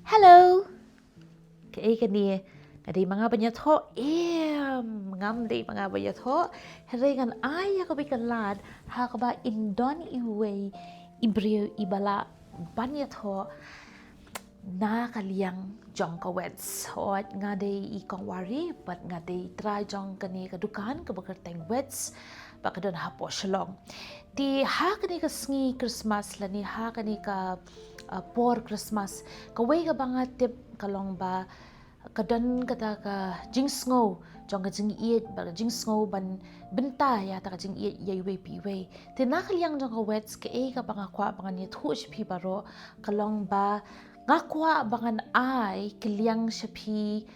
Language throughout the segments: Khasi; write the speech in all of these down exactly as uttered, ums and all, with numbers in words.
Hello. Kaei kane? Nga dei ma nga ban ïathoh? Em, ngam dei ma nga ban ïathoh. Hynrei ngan ai ïa kawei ka lad ha kaba yn don iwei i briew iba lah ban ïathoh na ka liang jong ka Wits. Hooid, nga dei i Kong Wari bad nga dei trai jong kane ka dukan kaba kyrteng Wits, ba ka don hapoh Shillong. Te ha kane ka sngi Christmas lane ha kane ka, uh, por Christmas, kawei kaba nga tip ka long ba ka don kata ka jingsngew jong ka jingïeit bad ka jingsngew ban bynta ïa kata ka jingïeit ïa iwei pa iwei. Te na ka liang jong ka Wits, kaei kaba nga kwah ba ngan ïathuh sha phi baroh ka long ba nga kwah ba ngan ai kylliang sha phi,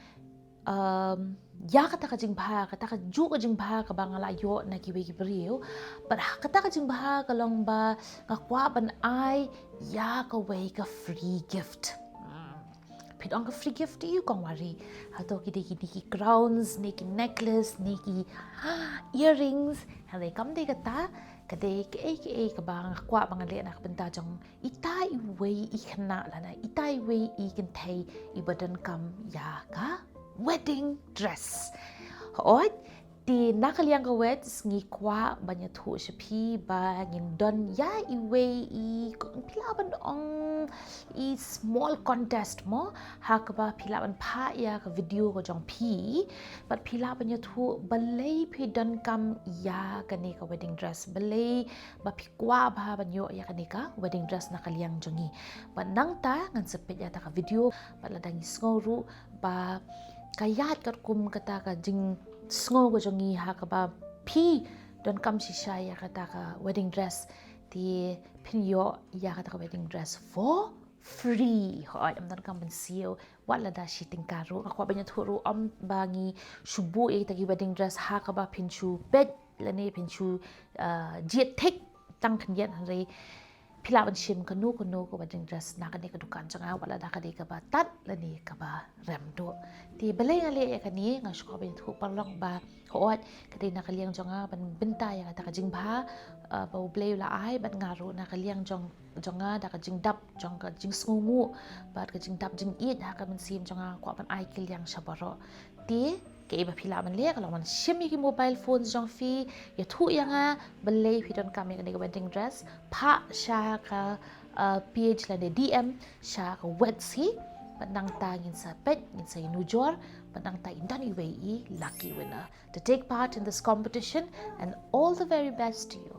um, ïa kata ka jingbha, kata kajuh ka jingbha kaba nga la ïoh na kiwei ki briew. Bad ha kata ka jingbha ka long ba nga kwah ban ai ïa kawei ka free gift. Hmm. Phi ong ka free gift ïa u Kong Wari? Hato ki dei kine ki crowns ne ki necklace ne ki earrings? Hynrei kam dei kata, ka dei kaei kaei kaba nga kwah ba ngan leh na ka bynta jong ita iwei i khynnah lane ita iwei i kynthei iba donkam ïa ka wedding dress. Hooid, te na ka liang ka Wits ngi kwah ban ïathuh sha phi ba ngin don ïa iwei i, phi lah ban ong, i small contest mo, ha kaba phi lah ban phah ïa ka video ka jong phi bad phi lah ban ïathuh balei phi donkam ïa kane ka wedding dress, balei ba phi kwah bha ban ïoh ïa kane ka wedding dress na ka liang jong ngi. Bad nangta ngan sa peit ïa kata ka video bad lada ngi sngew ruh ba ka ïaid katkum kata ka jingsngew ka jong ngi ha kaba phi donkam shisha ïa kata ka wedding dress, te phin ïoh ïa kata ka wedding dress for free. Hooid, ym donkam ban siew wat lada shi tyngka ruh. Nga kwah ban ïathuh ruh ym ba ngi shu buh ïa kita ki wedding dress ha kaba phin shu peit lane phin shu, uh, jied thik tang khyndiat, hynrei phi lah ban shim kano kano ka wedding dress na kane ka dukan jong nga wat lada ka dei kaba tad lane kaba rem duh. Te balei nga leh ïa kane, nga shu kwah ban ïathuh paralok ba hooid, ka dei na ka liang jong nga ban bynta ïa kata ka jingbha, uh, ba U Blei u la ai bad nga ruh na ka liang jong jong nga da ka jingdap jong ka jingsngewnguh bad ka jingdap jingïeit ha ka mynsiem jong nga, kwah ban ai kylliang sha baroh. Te kaei ba phi lah ban leh ka long ban shim ïa ki mobile phones jong phi, ïathuh ïa nga balei phi donkam ïa kane ka wedding dress, phah sha ka, uh, page lane D M sha ka Wits hi. Bad nangta ngin sa peit, ngin sa ïanujor bad nangta in don iwei i lucky winner to take part in this competition, and all the very best to you.